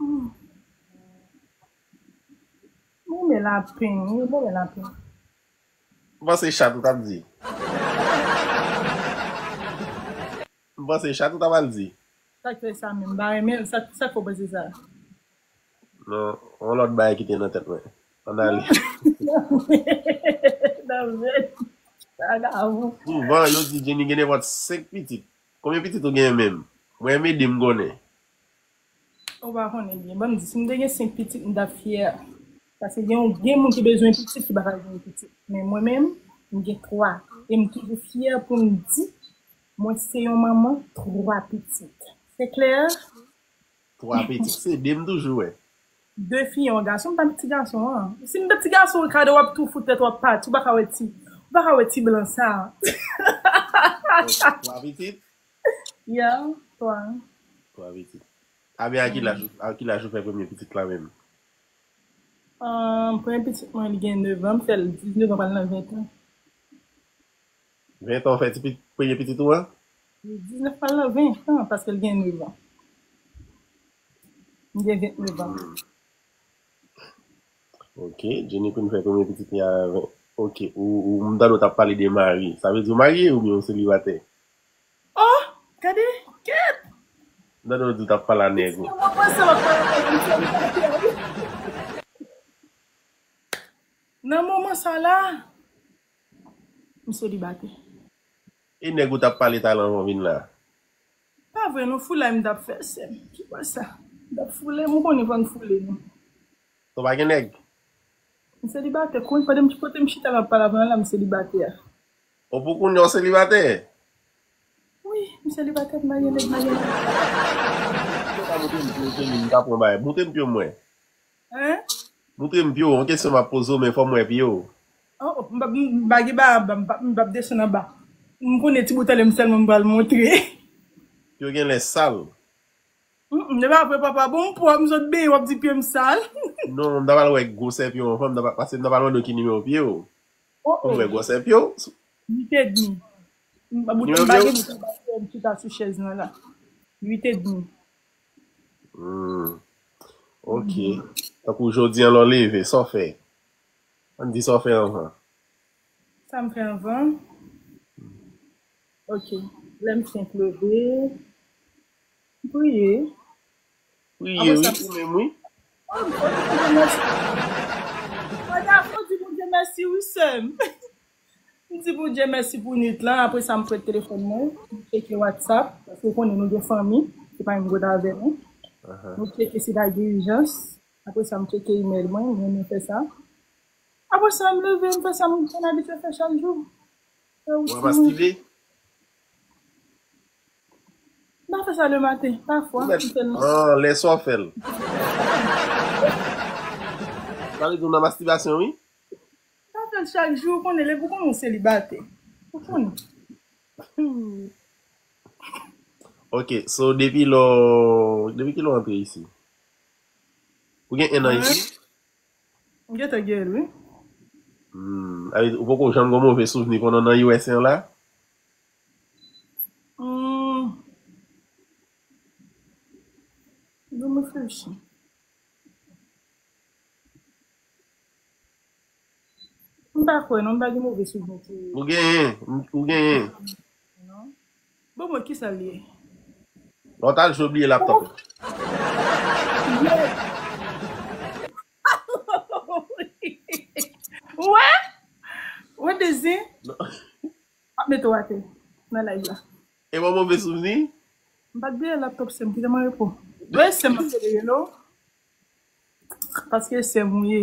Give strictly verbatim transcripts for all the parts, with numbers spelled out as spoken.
Hmm. Mwen renmen lapen, wi, mwen renmen lapen. M panse chat ou t ap di. M panse chat ou t ap al di. Sa k fè sa menm? M pa renmen l. Sa, sa k fè w panse sa? Non, yon lòt bagay ki te nan tèt mwen. Ann ale. Nan vèt. Vagabon. Souvan, yo di Jenny gen nenpòt senk pitit. Konbyen pitit ou genyen menm? Mwen, m ede m konnen. Ou pa konnen byen. Ban m di, si m te gen senk pitit, m t ap fyè. Paske gen, gen moun ki bezwen pitit ki pa ka gen pitit. Men mwen menm, m gen twa. E m toujou fyè pou m di, mwen se yon manman twa pitit. Se klè? Twa pitit, se de m toujou wè. De fi, yon gason, m pa ti gason an. Si m te ti gason, kade w ap tou fout tèt w ap pati, ou pa ka wè ti, ou pa ka wè ti blan sa. Twa pitit? Ya, twa. Twa pitit. A men a ki laj, a ki laj ou fè premye pitit la menm? Ahn, premye pitit mwen, li gen nèf an, m fè l diznèf an, pral nan ven an. Ven an ou fè ti pit- premye pitit ou an? Li diznèf pral nan ven an, paske l gen nèf an. M gen vennèf an. Ok, Jenny Queen fè premye pitit li a ven. Ok, ou, ou m tande w t ap pale de mari. Sa vle di ou marye oubyen ou selibatè? Oh, gade, kèt! M tande w di w t ap pale a nèg ou. Mwen panse w ap pale de selibatè. Nan moman sa la, m selibatè. E nèg ou t ap pale talè anvan w vin la? Pa vre non, foulay m t ap fè, sè m. Ki pa sa? M t ap foule, m konnen fò n foule nou. Ou pa gen nèg? M selibatè, kounye pandan m kote m chita m ap pale avè w la, m selibatè. O pou kounye w selibatè? Wi, m selibatè, m pa gen nèg, m pa gen nèg. Ou pa montre m pye w, Jenny, m ka pran bagay. Montre m pye w mwen. Hein? Montre m pye w, yon kesyon m ap poze w, men fò m wè pye w. Oh, oh, m p ap, m pa gen ba anba, m p ap, m p ap desann anba. M konnen ti bout talè m sèlman m pral montre. Pye w genlè sal. Mm, mm, e pa vre papa, bon m pwòp, m sot benyen, w ap di pye m sal. Non, m ta pral wè gwosè pye w anvan, m ta pa- paske m ta pral mande w ki nimewo pye w. Oh, Pou m wè oh. Gwosè pye w. Uit edmi. M pa- Nimewo m pa pye gen w? bout anba pye m chita sou chèz lan la. Uit edmi. Hmm. Ok. Tankou jodi an lè w leve, sa w fè? Ann di sa w fè anvan. Sa m fè anvan? Ok. Lè m fenk leve, m priye. Priye, wi, ou menm, wi. Oh, m fò di Bondye mèsi. Fò di, fò di Bondye mèsi, wi, sè m. M di Bondye mèsi pou nwit lan. Apre sa, m pran telefòn mwen. M tcheke WhatsApp. Paske ou konnen nou gen fanmi. Se pa menm kot avè nou. Nou tcheke si pa gen ijans. Apre sa, m tcheke email mwen. M renmen fè sa. Apre sa, m leve, m fè sa m konn abitye fè chak jou. Fè Ou woutin ap mwen. Mastibe? M pa fè sa le maten, pafwa. Ou mèt M fè l. Ah, lè sa w fè l. Sa vle di w nan mastibasyon, wi? M pa fè l chak jou, ou konnen, lè ou konnen w selibatè. Ou konnen. Ok, so depi lè w- depi kilè w antre isi? Ou gen en an isi? M gentan gen l, wi. Hmm, sa vle di ou poko janm gen move souvni pandan nan U S A an la? Hmm. Ban m reflechi. M pa kwè non, m pa gen move souvni ki. Ou genyen, ou genyen. Non. Bon, mwen, kisa l ye? Lè w t al jwe w bliye laptop la. Ou wè? Ou wè Dezi? Ap mete w atè nan live la. E pa move souvni? M pa t bliye laptop sè m, kite m an repo. Wè sè m ap selebre non. Paske sè m ou ye.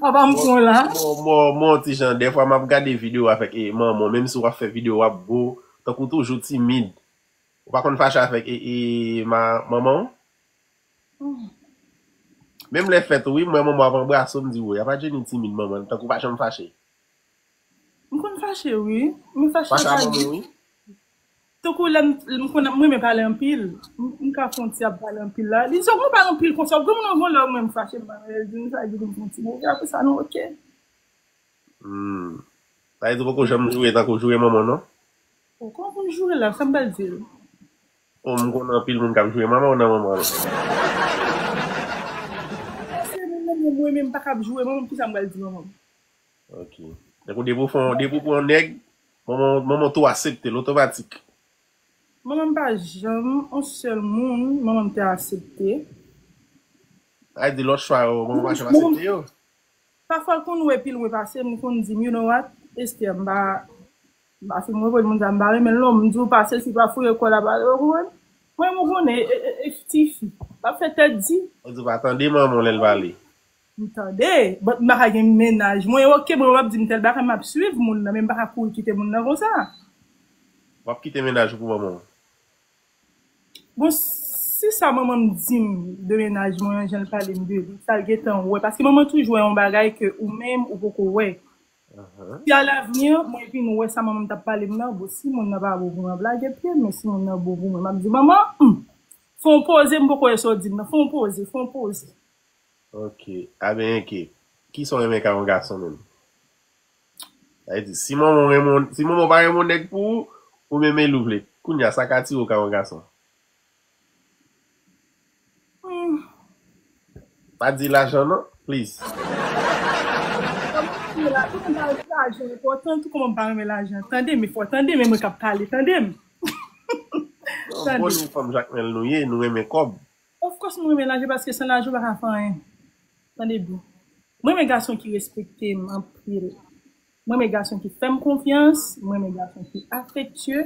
Apa m pran la? Mwen, mwen, mwen, ti jan, dèfwa m ap gade videyo avèk e, manman, menm si w ap fè videyo, w ap bo, tankou toujou timid. Ou pa konn fache avèk e, e, ma, manman w? Menm lè fèt ou, wi, m wè manman w ap anbrase w, m di, woy, apa Jenny timid, manman, tankou w pa janm fache. M konn fache, wi. M fache Fache a anpil. Manman w, wi. Tankou lè m, m konn, m renmen pale anpil. M, m ka fè yon ti ap pale anpil la. Li di, "Ou pale anpil konsa." Ou gen moun nan yon lè ou menm fache, m pa wè, li di, "Sa di m fè yon ti move." Apre sa, nou oke. Hmm. Sa vle di ou poko janm joure tankou w joure manman w, non? Ou konn pou m joure la, sa m pral di l. Oh, m konnen anpil moun k ap jwe manman w nan manman l. Se moun nan mwen menm pa kab jwe manman m, kisa m pral di manman m? Ok. Tankou depi w fè yon, depi w pran yon nèg, manman, manman w tou aksepte l otomatik. Manman m pa janm yon sèl moun manman m te aksepte. Sa vle di lòt chwa yo, manman w pa janm aksepte yo. Pafwa l konn wè pi lwen pase m, li konn di m, you know what, Esther, m pa, m pa fin reponn moun sa, m pa renmen l non, m di w pase si pa fouye kò l ap ale, ou konprann? Mwen, ou konnen, e, e, e, tifi, m ap fè tèt di. Ou di w pa tande manman w lè l pale. M tande, but m pa ka gen mennaj mwen, ok, mwen, w ap di m tèl bagay, m ap swiv moun nan, men m pa ka kouri kite moun nan konsa. W ap kite mennaj ou pou manman w. Bon, si sa manman m di m de mennaj mwen an, jan l pale m de li, sa l gentan wè. Paske manman toujou wè yon bagay ke ou menm ou poko wè. Si alavni, mwen vin wè sa manman m t ap pale m nan, bon, si moun nan pa bon pou mwen, ap lage pye m, men si moun nan bon pou mwen, m ap di, manman, hmm, fè yon poze, m poko wè sa w di m nan, fè yon poze, fè yon poze. Ok. A ben, enke. Kisa w renmen ka yon gason menm? Sa vle di, si manman w renmen, si manman w pa renmen yon nèg pou ou, ou menm e l ou vle. Kounye a, sa ka atire w ka yon gason? Hmm. Pa di lajan non, please. Kòman m pa renmen lajan enpòtan, tou kòman m pa renmen lajan. Tande m, fò tande m, e mwen k ap pale, tande m. Bon, nou fanm Jakmèl nou ye, nou renmen kòb. Of course, mwen renmen lajan paske san lajan ou pa ka fè anyen. Tande byen. Mwen renmen gason ki respekte m anpil. Mwen renmen gason ki fè m konfyans. Mwen renmen gason ki afektye.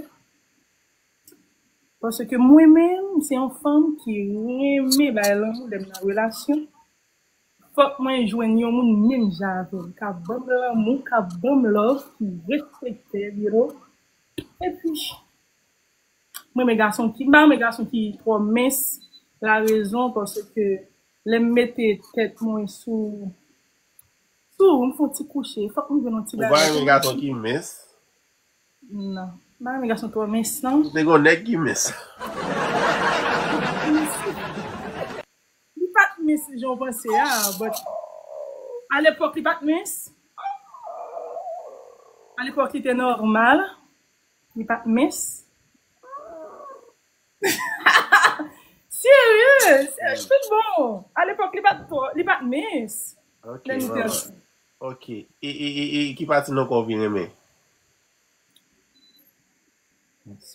Paske mwen menm, se yon fanm ki renmen bay lanmou lè m nan relasyon. Fòk mwen jwenn yon moun menm jan avè m, k ap ban m lanmou, k ap ban m love, ki respekte m, you know. Epi, Mwen renmen gason ki, m pa renmen gason ki twò mens. La rezon, paske lè m mete tèt mwen sou, sou, m fè yon ti kouche, fòk m jwenn yon ti bagay. Ou pa renmen gason ki mens? Non, m pa renmen gason twò mens, non. Ou te gen yon nèg ki mens? Li pa t mens jan w panse a, but alepòk li pa t mens. Alepòk li te nòmal. Li pa t mens. Serye, serye, tout bon. Alepòk, li pa t twò, li pa t mens. Ok, lè nou te ansanm. Ok. E, e, e, e ki pati nan kò w pi renmen?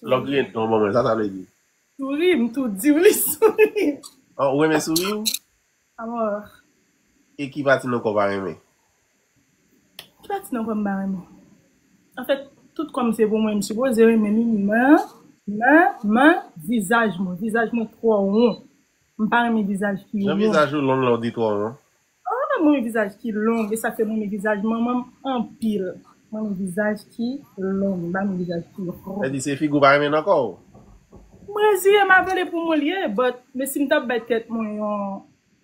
Lè w griyen dan w ban mwen, sa sa vle di? Souri, m tou di w li souri. Oh, ou renmen souri w? Amò. E ki pati nan kò w pa renmen? Ki pati nan kò m pa renmen? Anfèt, tout kò m se pou mwen, m sipoze renmen li nan, nan, nan vizaj mwen. Vizaj mwen twò won. M pa renmen vizaj ki won. Jan vizaj ou long lè w di twò won? Oh, mwen renmen vizaj ki long, e sa fè mwen renmen vizaj manman m anpil. Mwen renmen vizaj ki long, m pa renmen vizaj ki won. Sa vle di se figi w pa renmen nan kò w? M rezire m avè l, e pou mwen l ye, but, men si m t ap bay tèt mwen yon,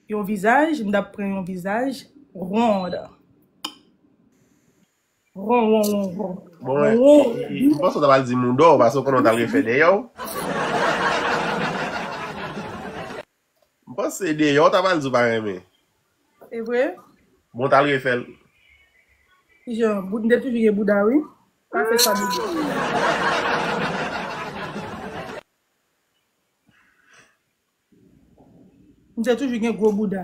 yon vizaj, m t ap pran yon vizaj won. Won, won, won, won. Bon, e, e, e, m panse w ta pral di moudò, paske w konnen w t al refè dèyè w. M panse dèyè w ta pral di w pa renmen. E vre? Bon, w t al refè l. Kijan? Boud, m te toujou gen bouda, wi. Pa fè sa, bebe. M te toujou gen gwo bouda.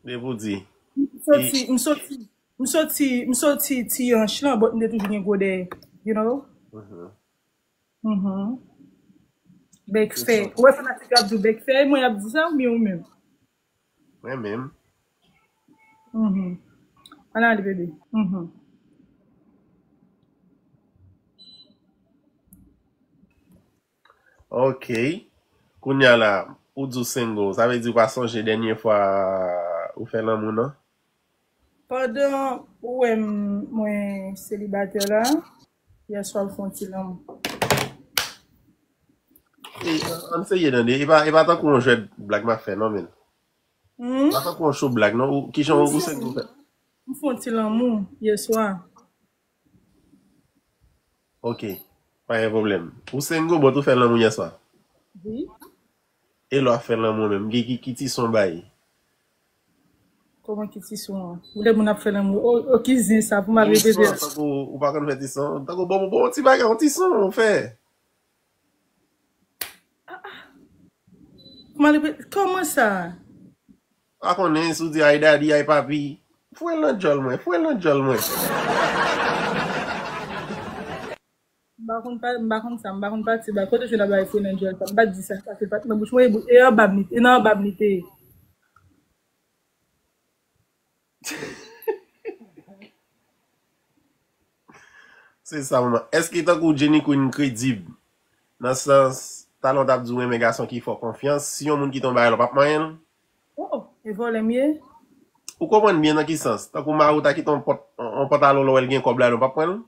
Depi w di. M soti, m soti, m soti, m soti ti anch lan, but m te toujou gen gwo dèyè. You know? Mhm. Bèk fè. Ou wè fanatik yo ap di w bèk fè, e mwen y ap di sa oubyen ou menm? Mwen menm. Mhm. Ann ale, bebe. Mhm. Ok. Kounye a la, ou di w single. Sa vle di ou pa sonje dènye fwa ou fè lanmou, non? Pandan ou wè m, mwen selibatè la, yèswa m fè yon ti lanmou. E, ann serye tande, e pa, e pa tankou yon jwèt blag m ap fè, non, men. Hmm? E pa tankou yon show blag, non. Ou, kijan ou, ou single ou fè? M fè yon ti lanmou yèswa. Ok. Pa gen pwoblèm. Ou single, but ou fè lanmou yèswa? Wi. E lè w ap fè lanmou menm, ki, ki, ki ti son w bay? Kòman ki ti son an? Ou lè moun ap fè lanmou, o, o, ki zen sa pou m ap repete l? Tankou, ou pa konn fè ti son? Tankou, bon, bon, bon, ti bagay, yon ti son, ou fè. Kòman sa? Pa konnen si w di ay daddy, ay papi. Foure l nan djòl mwen, foure l nan djòl mwen. M pa konn pa, m pa konn sa, m pa konn pati ba. Kote jwenn nan bagay foure nan djòl sa? M pa t di sa, sa se pa t nan bouch mwen, e bou-, e anba m li, e nan anba m li te ye. Se sa, manman. Èske tankou Jenny Queen kredib? Nan sans, talè w t ap di w renmen gason ki fè w konfyans, si yon moun kite yon bagay la, w p ap manyen l? Oh, e vòlè m ye? Ou konprann byen nan ki sans? Tankou mari w ta kite yon pant-, yon pantalon la, w wè l gen kòb ladan, w p ap pran l?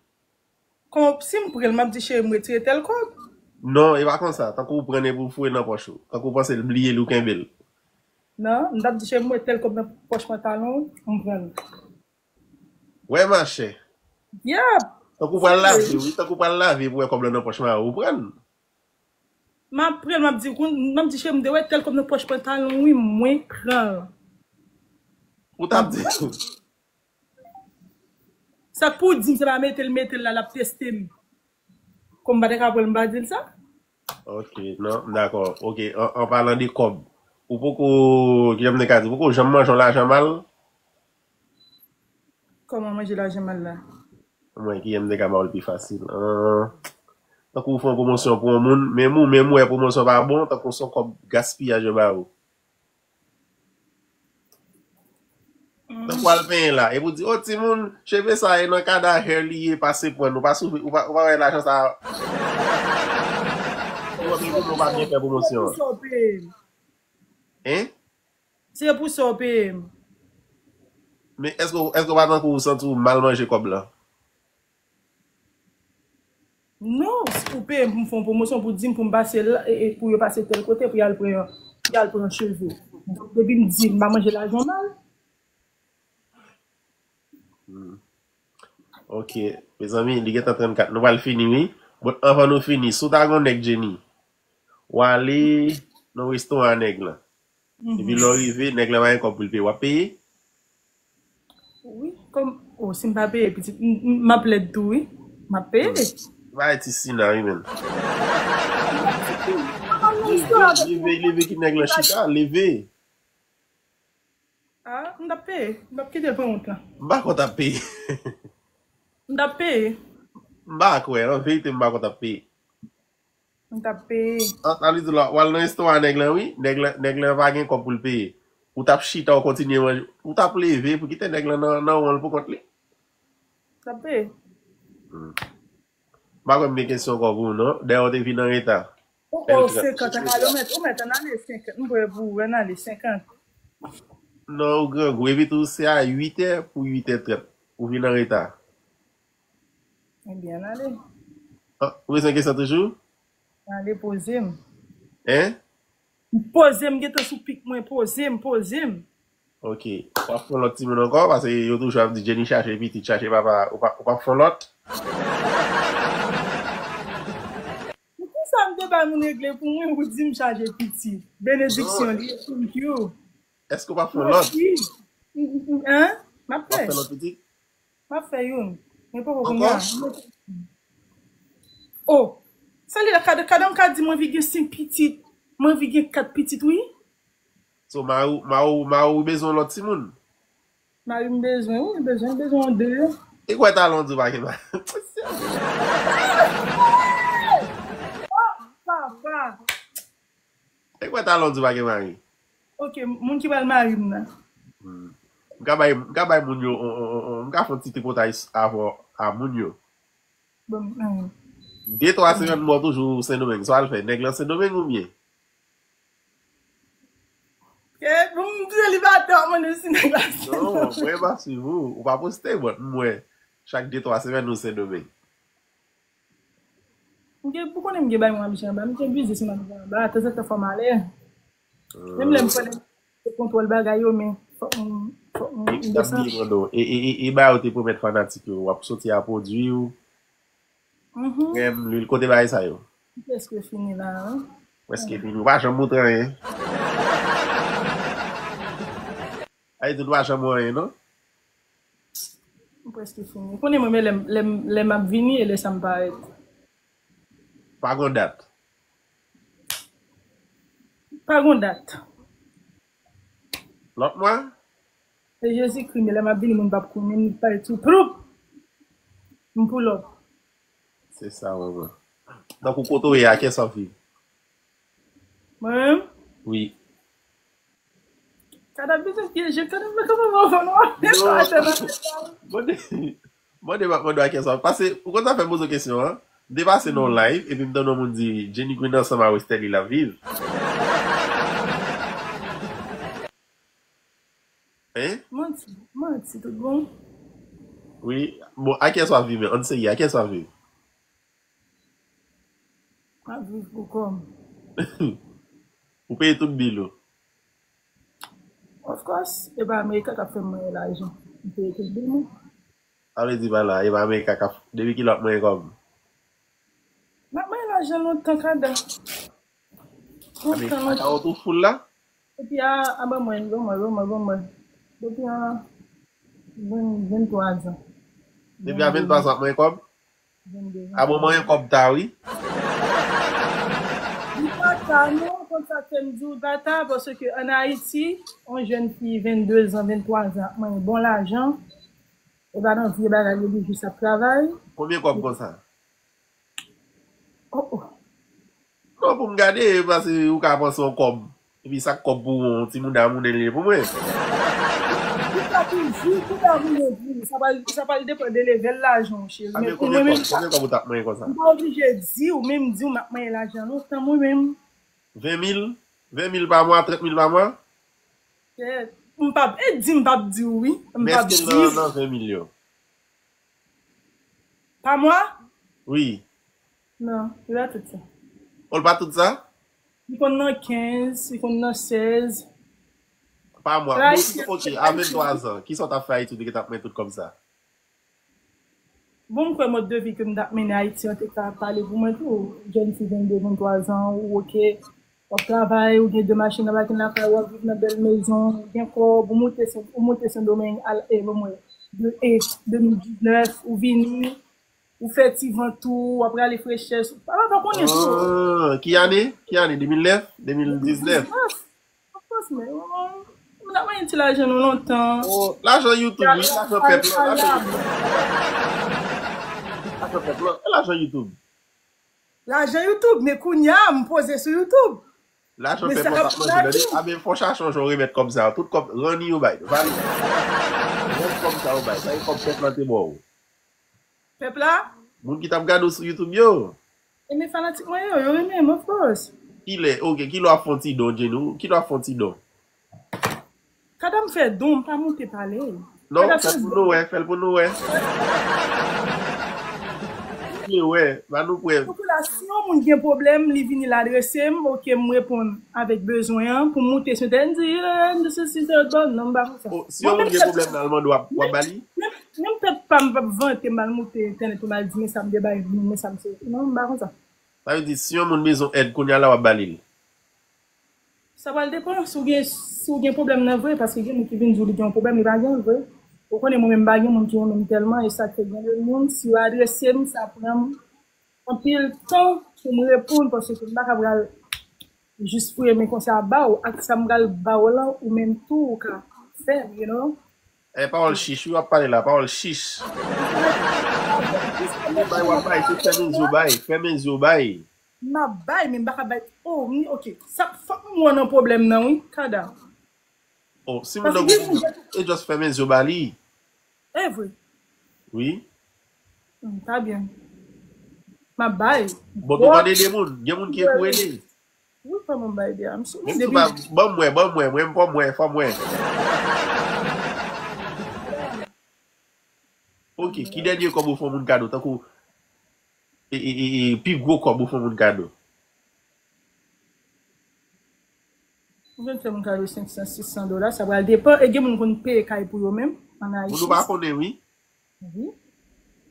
Kon, si m pran l, m ap di, cheri, m retire tèl kòb. Non, e pa konsa. Tankou w pran l epi w foure nan pòch ou. Tankou w panse l bliye li, w kenbe l. Non, m t ap di, cheri, m wè tèl kòb nan pòch pantalon w, m pran l. Wè machè. Yep. Tankou w pral lave, wi. Tankou w pral lave pou wè kòb la nan pòch mari w, ou pran l. M ap pran l, m ap di, m ap di, cheri, m te wè tèl kòb nan pòch pantalon w, wi, mwen pran l. Ou t ap di. Sa k pou w di m se pa mete l, mete l la, l ap teste m. Kòm m pa te ka pran l, m pa di l sa. Ok, non, m dakò. Ok, an, an palan de kòb, ou poko, kijan m te ka di, ou poko janm manje yon lajan mal? Kòman manje lajan mal la? Mwen, kijan m te ka ba w l pi fasil? An, tankou w fè yon pwomosyon pou yon moun, menm ou, menm ou wè pwomosyon pa bon, tankou se yon kòb gaspiyaj yo ba ou. Tankou al penyen la. Epi w di, "O timoun, cheve sa e nan Kada Hair li ye, pase pran l." Ou pa soufri, ou pa, ou pa wè lajan sa a. Ou wè pou ou pa byen fè pwomosyon an. Se pou sa w peye m. Hein? Se pou sa w peye m. Men èske, èske w pa tankou ou santi w mal manje kòb la? Non, si ou peye m pou m fè yon pwomosyon, pou di m pou m pase la, e, e, pou yo pase tèl kote, pou y al pran yon, pou y al pran cheve. Donk, depi m di m pa manje lajan mal. Hmm. Ok, mezanmi, li gentan trannkat. Nou pral fini, wi. Bon, anvan nou fini, si w ta gen yon nèg, Jenny, w ale nan restoran nèg lan. Epi lè w rive, nèg la pa gen kòb pou l peye. W ap peye? Wi, kòm, oh, si m pa peye, pitit, m, m, m ap lèd tou, wi. M ap peye. Bagay ti Sina, wi, menn. Leve, leve, leve, kite nèg lan chita, leve. Ah, m t ap peye. M t ap kite l pran wout lan. M pa kwè w t ap peye. M t ap peye. M pa kwè, an verite, m pa kwè w t ap peye. M t ap peye. An, sa vle di la, w al nan restoran nèg lan, wi. Nèg lan, nèg lan pa gen kòb pou l peye. Ou t ap chita, ou kontinye manje. Ou t ap leve pou kite nèg lan nan, nan won l pou kont li. M t ap peye. Hmm. M pa kwè m gen kesyon ankò pou ou, non. Dayè, ou te vin an reta. Oh, oh, senkant, ale, ou mèt, ou mèt ann ale senkant. M prè pou ou, ann ale senkant. Non, ou grangou. Epi tou, se a uit è pou uit è trant. Ou vin an reta. Ebyen, ann ale. Ah, ou bezwen kesyon toujou? Ale, poze m. Hein? Poze m, gentan sou pik mwen, poze m, poze m. Ok. W ap fè yon lòt timoun ankò, paske yo toujou ap di Jenny chache pitit, chache papa, ou pa, ou p ap fè yon lòt? Poukisa m te bay moun regle pou mwen, ou di m chache pitit? Benediksyon, li ye, thank you. Èske w p ap fè yon lòt? Mèsi. Hein? M ap fè. W ap fè lòt pitit? M ap fè youn. Men poko kounye a. Ankò? Oh! Sa li la, kad, kad m ka di m anvi gen senk pitit. M anvi gen kat pitit, wi. So, mari w, mari w, mari w bezwen yon lòt timoun? Mari m bezwen, wi, li bezwen, li bezwen yon de. E kwè talon di w pa gen mari. Oh, papa. E kwè talon di w pa gen mari. Ok, moun ki pral mari m nan. Hmm. M ka bay, m ka bay moun yo, on, on, on, on, m ka fè yon ti tripotay s-, avè, a moun yo. Bon, hmm. De twa semèn mwen toujou Sendomeng. Sa w al fè? Nèg lan Sendomeng oubyen? Eh, bon, m di selibatè, w ap mande si nèg la Sendomeng. Non, mwen pa swiv ou. Ou pa poste, but m wè chak de twa semèn ou Sendomeng. M gen, ou konnen m gen bay mwen ap jan anba, m gen biznis mwen ap jan anba, tanzantan fò m ale. Menm lè m konnen se kontwòl bagay yo, men fòk m, fòk m, m desann. E, e, e, e bagay ou te pwomèt fanatik yo, w ap soti a pwodui w. Mhm. Krèm, lwil, kote bagay sa yo? M prèske fini la, wi. Prèske fini. Ou pa janm moutre anyen. Ay, tout ou pa janm wè anyen, non? M prèske fini. Konnen mwen, men lè m, lè m, lè m ap vini, e lè sa m parèt. Pa gon dat. Pa gon dat. Lòt mwa? Se Jezikri, men lè m ap vini, moun p ap konnen, m pale tou ploup. M pull up. Se sa, manman. Donk, ou kote w ye a, kiyès w ap viv? Mwen menm? Wi. Kada bezwen pyeje, kada mwen kòman mwen fè non. Mande, mande, mande w a kiyès w ap. Paske, ou konn sa fè m poze w kesyon an? M te pase nan yon live, epi m tande yon moun di, Jenny Queen ansanm a Westerlie l ap viv. Hein? Manti, manti, tout bon. Wi. Bon, a kiyès w ap viv, men? Ann serye, a kiyès w ap viv? M ap viv pou kò m. Ou peye tout bil ou? Of course, e pa America k ap fè m manyen lajan. M peye tout bil mwen. Sa vle di pa la, e pa America k ap, depi kilè w ap manyen kòb? M ap manyen lajan lontan, kada. America ka ou tou full la? Depi a, a ban mwen, ban mwen, ban mwen, ban mwen. Depi a ven, venntwa zan. Depi a venntwa zan w ap manyen kòb? Vennde zan. A bon, manyen kòb ta, wi. Li pa ta non, konn sa fè m di w ta ta, paske ann Ayiti, yon jèn fi vennde zan, venntwa zan ap manyen bon lajan. E pa nan vye bagay yo, li jis ap travay. Konbyen kòb konsa? Oh, oh. Non, pou m gade, paske ou ka panse yon kòb. Epi sa k kòb pou yon timoun damounen li ye pou mwen. Ou ka toujou pou damounen di, sa pral, sa pral depann de level lajan w, cheri. Men pou mwen menm, Konbyen kòb ou t ap manyen konsa? M pa oblije di w, men m di w m ap manyen lajan lontan mwen menm. Ven mil? Ven mil pa mwa, trant mil pa mwa? M p ap, e di m p ap di w wi. M p ap di. Men èske l nan, nan ven mil yo? Pa mwa? Wi. Non, li pa tout sa. O, l pa tout sa? Li konn nan kenz, li konn nan sèz. Pa mwa. Bon, ok, a venntwa zan, kisa w t ap fè Ayiti ou te gentan ap manyen tout kòb sa? Bon, m kwè mòd de vi ke m t ap mennen Ayiti an te ka pale pou mwen tou. Jèn fi vennde, venntwa zan, ou oke, w ap travay, ou gen de machin nan pakin lakay ou, w ap viv nan bèl mezon, ou gen kòb, ou moute, ou moute Sendomeng, al, e, bon, mwen, de, e, de mil diznèf, ou vini, ou fè ti vant ou, w ap rale frechès, ou pa, pa konnen tou. Ah, ki ane? Ki ane? De mil nèf? De mil diznèf? Of course, men, oh, m t ap manyen ti lajan nou lontan. Oh, lajan YouTube, wi, lajan pèp la, lajan YouTube. Lajan pèp la, e lajan YouTube. Lajan YouTube, men kounye a, m poze sou YouTube. Lajan pèp la, w ap manje, tande? A men fò chache yon jan w remèt kòb sa yo. Tout kòb, ranni yo bay. Vale. Rann kòb sa yo bay. Bay kòb pèp la te ba w. Pèp la? Moun ki t ap gade w sou YouTube yo. E men fanatik mwen yo, yo renmen m, of course. Kilè, ok, kilè w ap fè yon ti don, Jenny? Kilè w ap fè yon ti don? Kada m fè don, m pa monte pale. Non, fè l pou nou wè, fè l pou nou wè. Vle wè, ba nou prèv. Poukisa si yon moun gen pwoblèm, li vini l adrese m, ok, m reponn avèk bezwen an, pou m moute sou entènèt, m di, eh, m di sesi, se lòt bò, non, m pa konsa. Oh, si yon moun gen pwoblèm, l al mande w, w ap, w ap ba li? Menm, menm tèt pa m p ap vante, m al moute entènèt pou m al di, men sa m te bay, men sa m se. Non, m pa konsa. Sa vle di, si yon moun bezwen èd, kounye a la, w ap ba li l. Sa pral depann si w gen, si w gen pwoblèm nan vre, paske gen moun ki vin di w li gen yon pwoblèm, li pa gen l vre. Ou konnen mwen menm m pa gen moun ki renmen m tèlman, e sa k fè gen de moun, si yo adrese m, sa pran m anpil tan pou m reponn, paske m pa ka pral jis foure men konsa ba w, ak sa m pral ba w lan, ou menm tou, ou ka fè m, you know. E pawòl chich, wi, w ap pale la, pawòl chich. Bay, w ap bay, se fèmen zye w bay, fèmen zye w bay. M ap bay, men m pa ka bay. Oh, m, ok. Sa, fòk m wè nan pwoblèm nan, wi, kada. Oh, si moun nan gen pwoblèm, e just fèmen zye w ba li. E vre. Wi. Hmm, ta byen. M ap bay. Bon, tou mande de moun. Gen moun ki pou ede. Wi, fò m bay de a. M sou Menm si w pa, ban m wè, ban m wè, mwen, fò m wè, fò m wè. Ok, ki dènye kòb ou fè yon moun kado, tankou, e, e, e, e, pi gwo kòb ou fè yon moun kado? Mwen fè moun kado senk san, sis san dola, sa pral depann. E gen moun konn peye kay pou yo menm, ann Ayiti. Moun ou pa konnen, wi. Wi.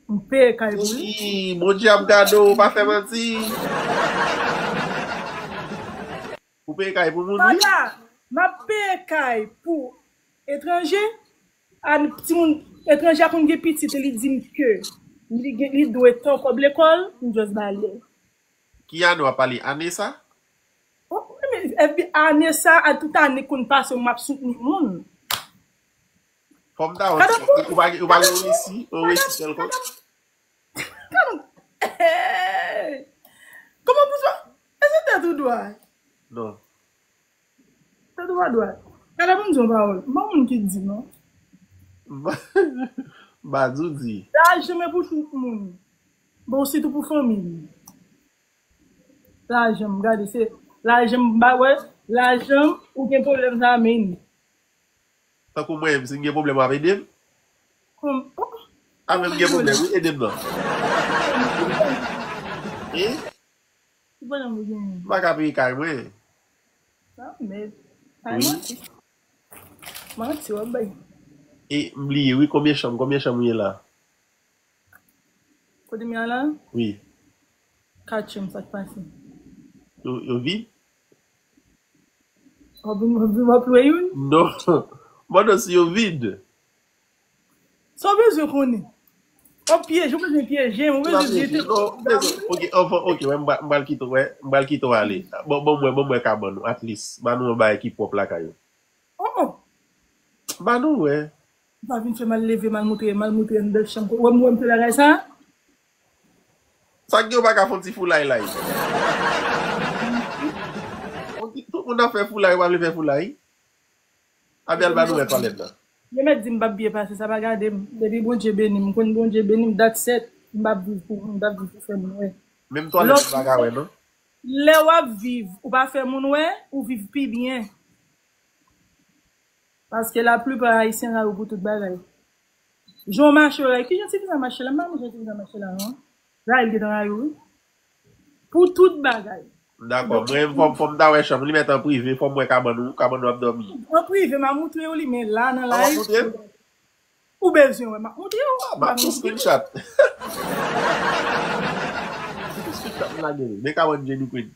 M peye kay pou li. Wi, Bondye ap gade w, pa fè manti. Ou peye kay pou moun, wi. Papa, m ap peye kay pou etranje. A, timoun etranje a konn gen pitit, li di m ke li gen, li dwe tan kòb lekòl, m just ba li. Ki ane w ap pale? Ane sa? Oh, men, Epi ane sa a, tout ane konn pase, m ap soutni moun. Fò m ta wè. Ou pa gen resi, yon resi kèlkonk. Kòman pou sa? Èske tèt ou dwat? Non. Tèt ou pa dwat. Gade pou m di yon pawòl. M pa moun ki di non. M pa di w di. Sa janm pou tout moun. Bon, sitou pou fanmi m. Lajan m, gade, se lajan m ba wè, lajan m, ou gen pwoblèm sa a, men. Tankou mwen menm, si m gen pwoblèm, w ap ede m? A, men m gen pwoblèm, wi, ede m non. E? Ki pwoblèm ou genyen? M pa ka peye kay mwen. A, men, kay mwen. Manti w ap bay. E, m bliye, wi, konbyen chanm, konbyen chanm ou ye la? Kote m ye a la? Wi. Kat chanm, sa k pase? Yo, yo vid? W ap vin, w ap vin, w ap lwe youn? Non. Mande si yo vid. Sa w bezwen konnen? W ap pyeje, w bezwen pyeje m, w bezwen pyeje m. Non, ok, anvan, ok, wè, m pral kite w, wè, m pral kite w ale. Bon, bon, mwen, bon, mwen kabann ou, at least. Ban nou yon bagay ki pwòp lakay ou. Oh, oh. Ban nou, wè. Ou pa vin fè mal leve, mal moutre, mal moutre anndan chanm. Ou wè m, ou wè m fè bagay sa? Sa k gen ou pa ka fè yon ti foulay la? Tout moun ap fè foulay, ou pa vle fè foulay? Abi al ba nou wè twalèt la. Yo mèt di m p ap byen pase, sa pa gade m. Depi Bondye beni m, m konn Bondye beni m, dat sèt, m p ap viv pou moun, m p ap viv pou fè moun wè. Menm twalèt ou pa ka wè non. Lè w ap viv, ou pa fè moun wè, ou viv pi byen. Paske laplipa ayisyen rayi pou tout bagay. Jan w mache w rayi. Kijan ti fi sa mache la? M pa renmen jan ti fi sa mache la non. Rayi l gentan rayi w wi. Pou tout bagay. Dakò. Mwen menm fò m ta wè chanm li mèt an prive, fò m wè kabann ou, kabann ou ap dòmi. An prive, m a moutre w li, men la nan live. Ou bezwen wè, m a moutre w. M ap sou screenshot. Sou screenshot m lage li. Men kabann Jenny Queen.